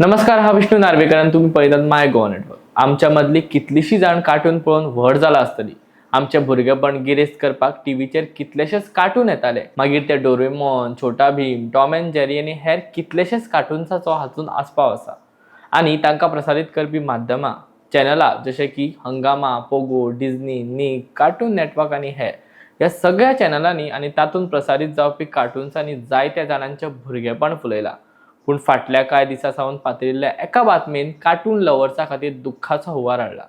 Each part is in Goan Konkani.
नमस्कार, हा विष्णू नार्वेकर आनी तुमी पळयतात माय गोवा नेटवर्क. आमच्या मदली कितलीशीं जाण कार्टून पळोवन व्हड जाला आसतली. आमचें भुरगेपण गिरेस्त करपाक टिवीचेर कितलेशेच कार्टून येताले. मागीर ते Doraemon, Chhota Bheem, Tom and Jerry आनी हेर कितलेशेच कार्टुन्साचो हातूंत आस्पाव आसा. आनी तांकां प्रसारीत करपी माध्यमां, चॅनलां जशे की हंगामा, पोगो, डिझनी, नीक, कार्टून नेटवर्क आनी हेर. ह्या सगळ्या चॅनलांनी आनी तातूंत प्रसारीत जावपी कार्टुन्सांनी जायत्या जाणांचें भुरगेपण फुलयलां. पूण फाटल्या कांय दिसां सावन पातळिल्ल्या एका बातमेन कार्टून लवर्सां खातीर दुख्खाचो हुंवार हाडला.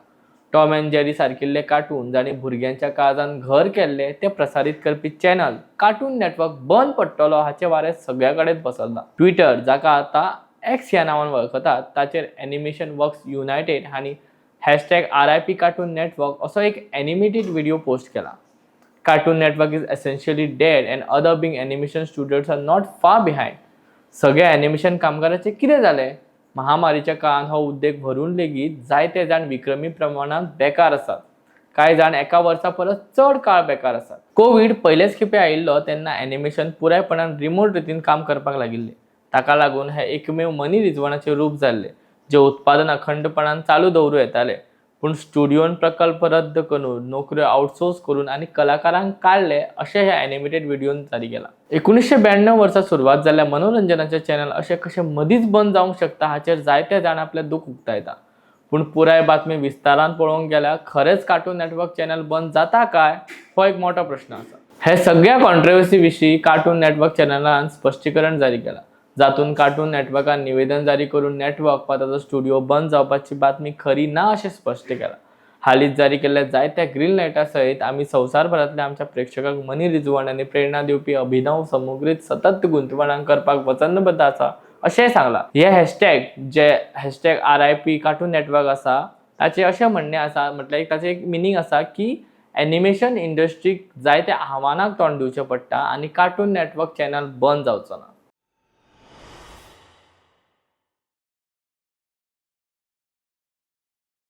टॉम अँड जेरी सारकिल्ले कार्टून जांणी भुरग्यांच्या काळजान घर केल्ले, ते प्रसारीत करपी चॅनल कार्टून नेटवर्क बंद पडटलो हाचें वारें सगळ्या कडेन पसरलां. ट्विटर, जाका आतां एक्स ह्या नांवान वळखतात, ताचेर एनिमेशन वर्क्स युनायटेड हांणी #RIPCartoon Network असो एक एनिमेटेड व्हिडिओ पोस्ट केला. "Cartoon Network is essentially dead and other big animation studios are not far behind." सगळ्या एनिमेशन कामगाराचें कितें जालें? महामारीच्या काळांत हो उद्देग भरून लेगीत जायते जाण विक्रमी प्रमाणांत बेकार आसात. कांय जाण एका वर्सा परस चड काळ बेकार आसात. कोवीड पयलेच खेपे आयिल्लो तेन्ना एनिमेशन पुरायपणान रिमोट रितीन काम करपाक लागिल्लें. ताका लागून हें एकमेव मनरिजवणाचें रूप जाल्लें, जें उत्पादन अखंडपणान चालू दवरूं येतालें. पूण स्टुडियोन प्रकल्प रद्द करून, नोकऱ्यो आउटसोर्स करून आनी कलाकारांक काडले अशें ह्या एनिमेटेड व्हिडियोन जारी केलां. 1992 वर्सा सुरवात जाल्ल्या मनोरंजनाचें चॅनल अशें कशें मदींच बंद जावंक शकता हाचेर जायते जाण आपलें दूख उक्तायता. पूण पुराय बातमी विस्तारान पळोवंक गेल्यार खरेंच कार्टून नेटवर्क चॅनल बंद जाता काय, हो एक मोठो प्रश्न आसा. हे सगळ्या कॉन्ट्रोवर्सी विशीं कार्टून नेटवर्क चॅनलान स्पश्टीकरण जारी केलां, जातूंत कार्टून नेटवर्कान निवेदन जारी करून नेटवर्क वा ताचो स्टुडिओ बंद जावपाची बातमी खरी ना अशें स्पश्ट केलां. "हालींच जारी केल्ल्या जायत्या ग्रीन लायटा सयत आमी संवसारभरांतल्या आमच्या प्रेक्षकांक मनरिजवण आनी प्रेरणा दिवपी अभिनव सामुग्रीत सतत गुंतवणूक करपाक वचनबद्ध आसा," अशेंय सांगलां. हे हॅशटॅग जे #RIPCartoon Network आसा, ताचें अशें म्हणणें आसा, म्हटल्यार एक ताचें एक मिनींग आसा की एनिमेशन इंडस्ट्रीक जायत्या आव्हानांक तोंड दिवचें पडटा आनी कार्टून नेटवर्क चॅनल बंद जावचो ना.